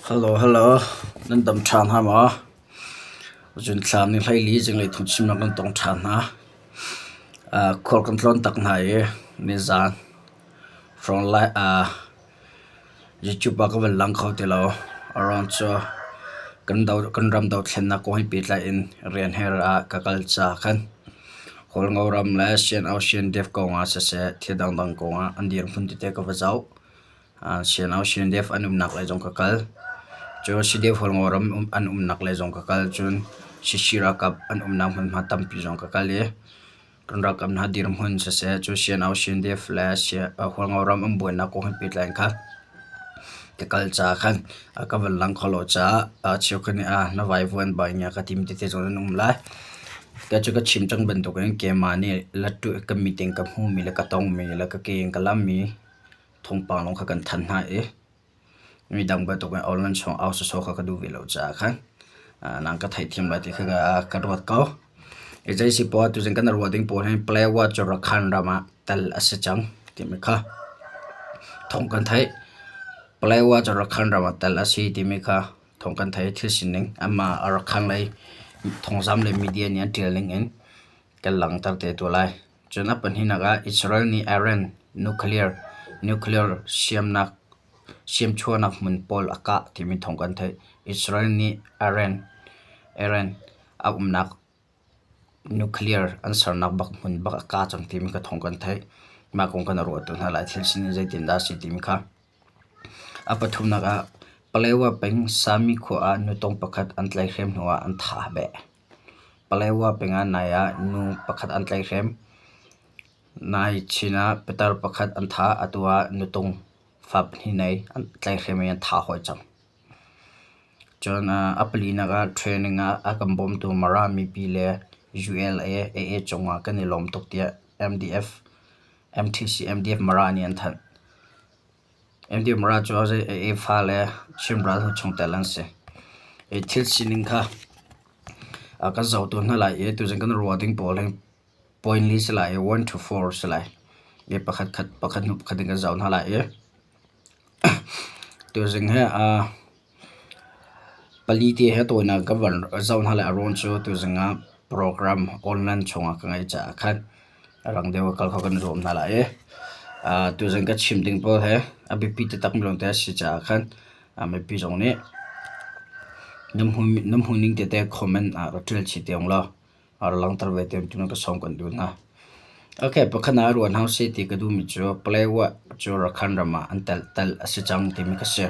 Hello hello, nan dam ṭhan hnga maw? Zunthlam ni hleili zinglei phungchimnak kan tong ṭhan hna. Khual kan tlawn tak hna i nizaan hrawng lai YouTube ah ka van lang kho ti lo. Aruang cu kan ram dothlennak kong he pehtlai in rian her ah ka kal caah khan Hualngo ram le Sian-au Sian-def kong ah siseh thil dangdang kong ah an dirhmun tete ka va zoh. Sian-au Sian-def an umnak lei zong ka kal. Cun Sidef Hualngo ram an umnak lei zong ka kal. Cun Sisi ralkap an umnak hmunhma tampi zong ka kal i kan ralkap hna dirhmun siseh cu Sian-au Sian-def le Hualngo ram an buainak kong he pehtlai in kha ka kal caah khan ka van lang kho lo caah cheukhat nih na vaivuan bak in ka tim tete zong an um lai. Kei cu ka chim cang bantukin keimah nih ka mit in ka hmuhmi le ka tongmi le ka ke in ka lammi thawngpang lawng kha kan thanh hna i midang bantukin online chung au sawsawh kha ka duh ve lo caah khan nang ka theihthiam lai ti kha ka ruat ko. Zei poah tuzing kan ruah ding pawl hi Palawa cu Rakhine ram ah tel a si cang timi kha thawng kan theih. Palawa cu Rakhine ram ah tel a si timi kha thawng kan theih. Thil sining anmah Rakhine lei thawngzam le media nih an ṭial ning in kan langhter te tuah lai. Cun a pahnihnak ah Israel nih Iran nuclear siamchuahnak hmun pawl a kah timi thawng kan theih. Israel nih Iran a umnak nuclear an sernak bak hmun bak a kah cang timi kha thawng kan theih. Mah kong kan i ruah tu hna lai. Thil sining zeitindah a si timi kha. A pathumnak ah Palawa peng Sami khua ah nutawng pakhat an tlaihhrem hnuah an thah beh. Palawa peng ah nai ah nu pakhat an tlaihhrem. Nai chin ah pitar pakhat an thah. Atu ah nutung fa pahnih nei an tlaihhrem i an thah hawi cang. Cun a palinak ah training ah a kan bawmtu Mara mipi le ULA AA cungah kan i lawm tuk tiah MDF MTC MDF Mara nih an thanh. MDF Mara cu AA fa le Chin ralhu chungtel an si. Hi thil sining kha kan zohtu hna lai i tuzing kan ruah ding pawl hi point li si lai i 1 to 4 si lai. I pakhat khat pakhat hnu pakhat in kan zoh hna lai i Tuzing hi pali te he tawinak ka van zoh hna lai a ruang cu tuzing ah program online chungah ka ngeih caah khan a rang deuh ah kal kho kan zuam hna lai i tuzing ka chim ding pawl hi a biapi taktak mi lawngte a si caah khan mipi zong nih nan hmuhning tete comment ah rak ṭial chih te ung law rak langhter ve te tiin ka sawm kan duh hna. Okay, pakhat ah ruah hna usih ti ka duhmi cu Palawa cu Rakhine ram ah an tel tel a si cang timi ka si.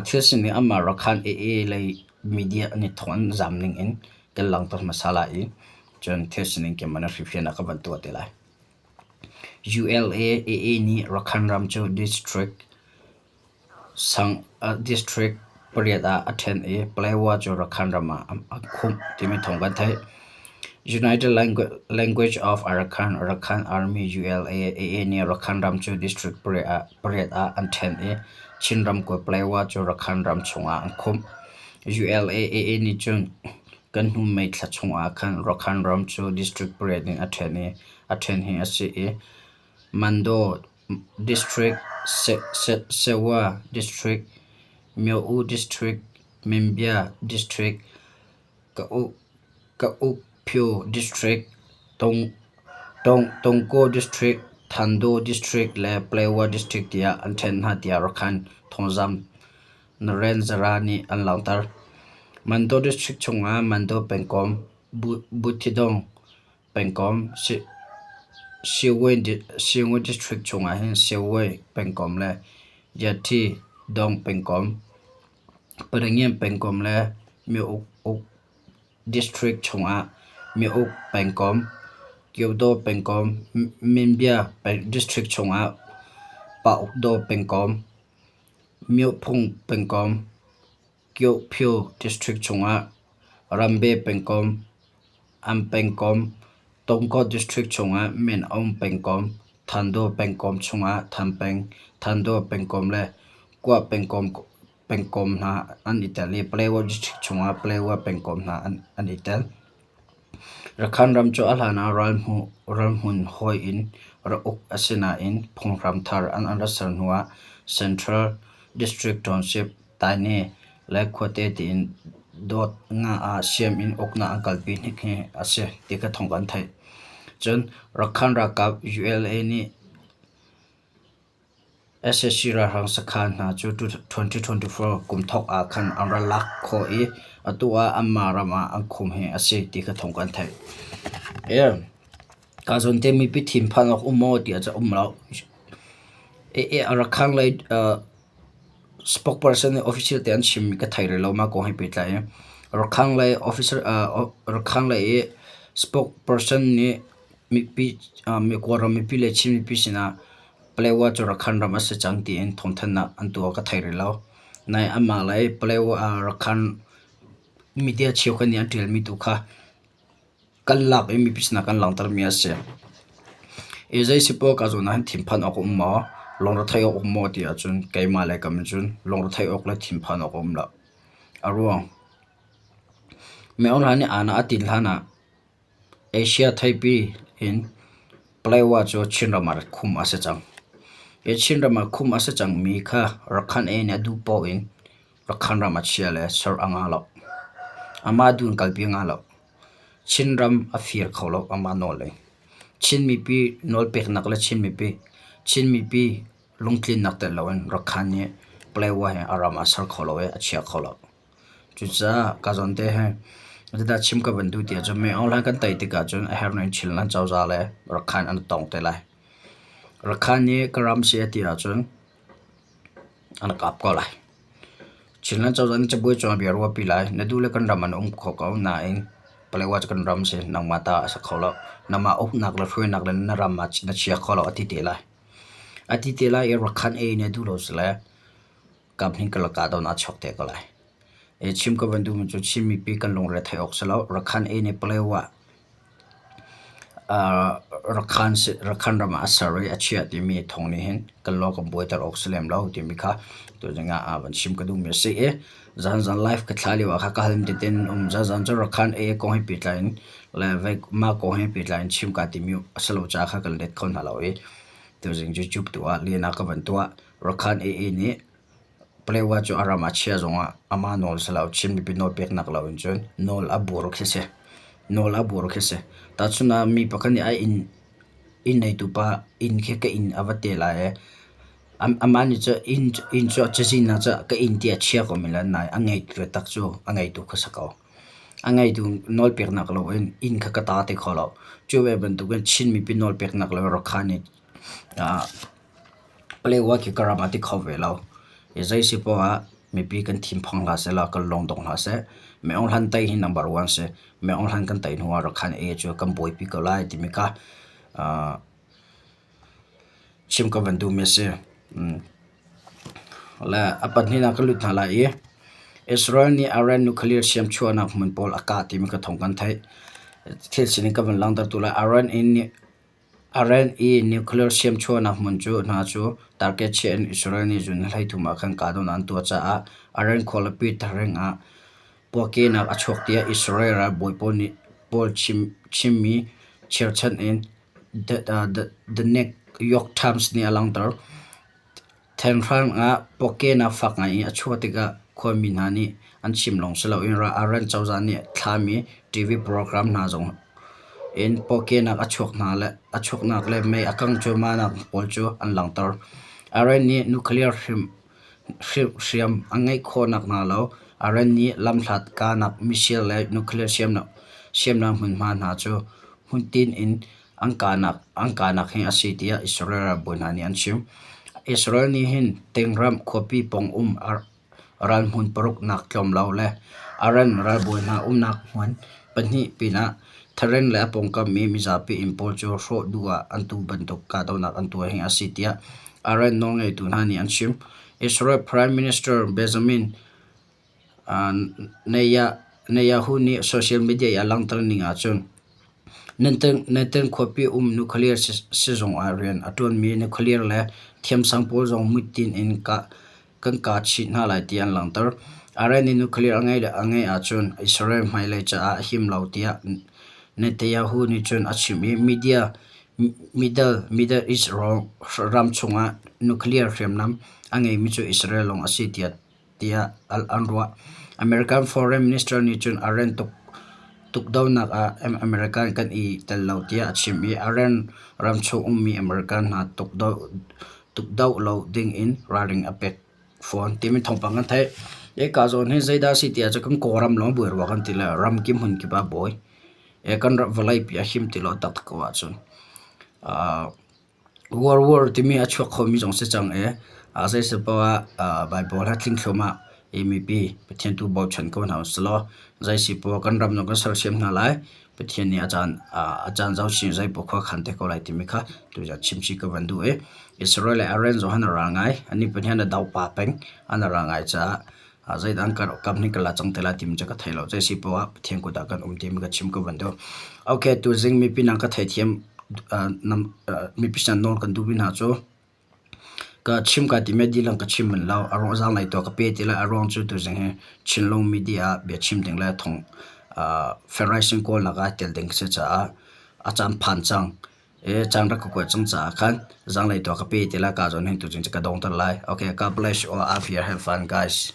Thil sining amah Rakhine AA lei media an i thawng an zam ning in kan langhter hmasa lai i cun thil sining keimah nih hrifian ah ka van tuah te lai. ULA AA nih Rakhine ram cu district District pariat ah a ṭhen i Palawa cu Rakhine ram ah a khumh timi thawng kan theih. United Language of Arakan Arakan Army ULA AA nih Rakhine ram cu district pariat ah an ṭhen i Chin ramkulh Palawa cu Rakhine ram chungah an khumh. ULA AA nih cun kan hnu May thla chungah khan Rakhine ram cu district pariat in a ṭhen i a ṭhen hi a si i Mandaw District, Sewa District, Myo-U District, Minbya District, Kaukphyu District, Tongkaw District, Thandaw District le Palawa District tiah an ṭhen hna tiah Rakhine thawngzamh Narendra nih an langhter. Mandaw District chungah Mandaw pengkomh Buthidaung Pengkomh Siawi District chungah hin Siawi pengkomh le Yathi Dong pengkomh, Padangian pengkomh le Myo-uk District chungah Myo-uk pengkomh, Kyodaw pengkomh, Minbya District chungah Paukdaw pengkomh, Myophung pengkomh, Kyohphyo District chungah Rambe pengkomh, An pengkomh, Tongkaw District chungah Min-aung pengkomh, Thandaw pengkomh chungah Than peng, Thandaw pengkomh le Kua pengkomh hna an i tel i Palawa District chungah Palawa pengkomh hna an i tel. Rakhine ram cu a hlan ah ralhmun hawi in rak uk a si nain phunghram thar an rak ser hnuah Central District Township. Taine le khuate tiin dawt nga ah siam in uknak an kalpi hnik hi a si ti kha thawng kan theih. Cun Rakhan ralkap ULA nih Sac ralhrang sakhan hna cu 2024 kum thawk ah khan an ra lak khawh i atu ah anmah ram ah an khum hi a si ti kha thawng kan theih. Ka zawn te mipi thinphan awk um maw ti ahcun um lo. Rakhan lei spokesperson nih official te an chimmi ka thei rih lo mah kong he pehtlai in. Rakhan lei officer Rakhan lei i spokesperson nih mipi Kawlram mipi le Chin mipi sinah Palewa cu Rakhan ram a si cang tiin thawngthanhnak an tuah ka thei rih lo. Nain anmah lei Palewa Rakhan media cheukhat nih an ṭialmi tu kha kan lak i mipi sinah kan langhtermi a si. I zei si poah ka zawn ah hin thinphan awk a um maw? Lungretheih awk a um maw ti ahcun keimah le kam in cun lungretheih awk le thinphan awk a um lo. A ruang Myohla nih aana a tin hlan ah Asia theipi in Palewa cu Chinram ah khum a si cang. Hi Chinram ah khum a si cangmi kha Rakhan A nih a duh paoh in Rakhan ram a chia le ser a ngah lo. Amah duh in kalpi a ngah lo. Chinram a fir kho lo amah nawl in. Chin mipi nawlpeknak le Chin mipi Chin mipi lungtlinnak tel loin Rakhan nih Palewa hi a ram ah a ser kho lo i a chia kho lo. Cucaah ka zawnte hi zeidah chim ka van duh ti ahcun Min Aung Hlaing kan tei tikah cun a herh ning Chinland cozah le Rakhan an tong te lai. Rakhan nih ka ram si a ti ahcun an kap ko lai. Chinland cozah nih cabuai cungah bia ruahpi lai. Na duh le kan ram an um kho ko nain Palewa cu kan ram si nangmah ta a si kho lo. Nangmah uknak le hruainak le na ram ah na chia kho lo a ti te lai. A ti te lai i Rakhan ei nih a duh lo si le kap hnih ka laka don a chuak te ko lai. E chim ka van duhmi cu Chin mipi kan lungre theih awk si lo. Rakhan e nih Palewa Rakhan Rakhan ram ah a ser i a chiah timi thawng nih hin kan law kan buaiter awk si lem lo timi kha tuzing ah van chim ka duhmi a si i zanzan live ka thla lio ah kha ka hal teten um zanzan cu Rakhan e kong he pehtlai in le mah kong he pehtlai in chim ka timi a si lo caah kha kan let kho hna lo i tuzing YouTube tu ah len ah ka van tuah. Rakhan AA nih Palewa cu a ram ah chia zongah amah nawl si lo, Chin mipi nawl peknak lo in cun nawl a bur khi si. Nawl a bur khi si. Tahchun ah mi pakhat nih a inn inn neitu pa inn khi ka inn a va te lai i amah nih cun inn inn cu cazin ah cun ka inn ti a chia ko men lai nain a ngeitu tak cu a ngeitu kha si ko. A ngeitu nawl peknak lo in inn kha ka ta ti kho lo. Cu ve bantukin Chin mipi nawl peknak lo in Rakhan nih Palewa khi ka ram ah ti kho ve lo. I zei si poah ah mipi kan thinphang hlah seh law kan lung dong hlah seh. Min Aung Hlaing tei hi number one si. Min Aung Hlaing kan tei hnu ah Rakhan A cu kan buaipi ko lai timi kha chim ka van duhmi a si. Le a pahnihnak ka lut hna lai i Israel nih Iran nuclear siamchuahnak hmun pawl a kah timi ka thawng kan theih. Thil sining ka van langhter tu lai. Iran in nih Iran i nuclear siamchuahnak hmun cu hna cu target chiah in Israel nih June 23 ah khan kahdohnak an tuah caah Iran khualipi Tehran ah puakehnak a chuak tiah Israel ralbawi pawl nih pawl chimmi cherhchan in The New York Times nih a langhter. Thenhrang ah pawkehnak fak ngai in a chuah tikah khuami hna nih an chim lawng si loin Iran cozah nih thlami TV program hna zong in pawkehnak a chuaknak le mei a kangh cuahmahnak pawl cu an langhter. Iran nih nuclear hriam a ngeih khawh nakhnga lo Iran nih lamhlat kahnak missile le nuclear hriamnam hmunhma hna cu hmuntin in an kahnak hi a si tiah Israel ralbawi hna nih an chim. Israel nih hin Tengram khuapi pawng um ralhmun paruk nak tlawm lo le Iran ralbawi hna umnak hmun pahnih pinah Tehran le a pawngkam i mizapi inn pawl cu hrawh duh ah an tu bantuk kahdohnak an tuah hi a si tiah Iran nawlngeitu hna nih an chim. Israel Prime Minister Benjamin Netanyahu nih social media i a langhter ning ahcun Natanz khuapi um nuclear sizung ah rian a ṭuanmi nuclear le thiamsang pawl zong hmuitinh in kan kah chih hna lai tiah an langhter. Iran nih nuclear a ngeih ahcun Israel hmailei caah a him lo tiah Netanyahu nih cun a chim i media Middle East ram chungah nuclear hriamnam a ngeimi cu Israel lawng a si tiah. tiah an ruah. American Foreign Minister nih cun Iran tukdohnak ah American kan i tel lo tiah a chim i Iran ramchung ummi American hna tukdoh lo ding in ralring a pek fawn timi thawngpang kan theih. Hika zawn hi zeidah a si ti ahcun kan Kawlram lawng buai rua kan ti le ramkip hmunkip ah buai. Kan vawleipi a him ti lo taktak ko ahcun. World War timi a chuak khomi zong si cang i zeisi poah ah Baibal he tling thluahmah i mipi Pathian tu bochan ko hna usilaw zeisi poah kan ram zong kan sersiam hna lai. Pathian nih a caan a caan zoh chin zeipoah khua khan te ko lai timi kha tuzaan chimchih ka van duh i Israel le Iran zong an ral ngai. Annih pahnih an i do pah peng. An ral ngai caah zeidah an kam nih ka la cang te lai timi cu ka thei lo. Zeisi poah ah Pathian kut ah kan um timi ka chim ka van duh. Okay, tuzing mipi nang ka theithiam mipi sin nawl kan duhmi hna cu ka chim ka timi dihlak ka chim bal lo. A ruang zaanglei tuah ka pe ti lai. A ruang cu tuzing hi Chinlung media ah bia chim ding le thong federation kawlnak ah tel ding ka si caah a caan phan cang. Caan rak ka kuat cang caah khan zaanglei tuah ka pe ti lai. Ka zawn hin tuzing cu ka dongter lai. Okay, God bless you all. Have here. Have fun, guys.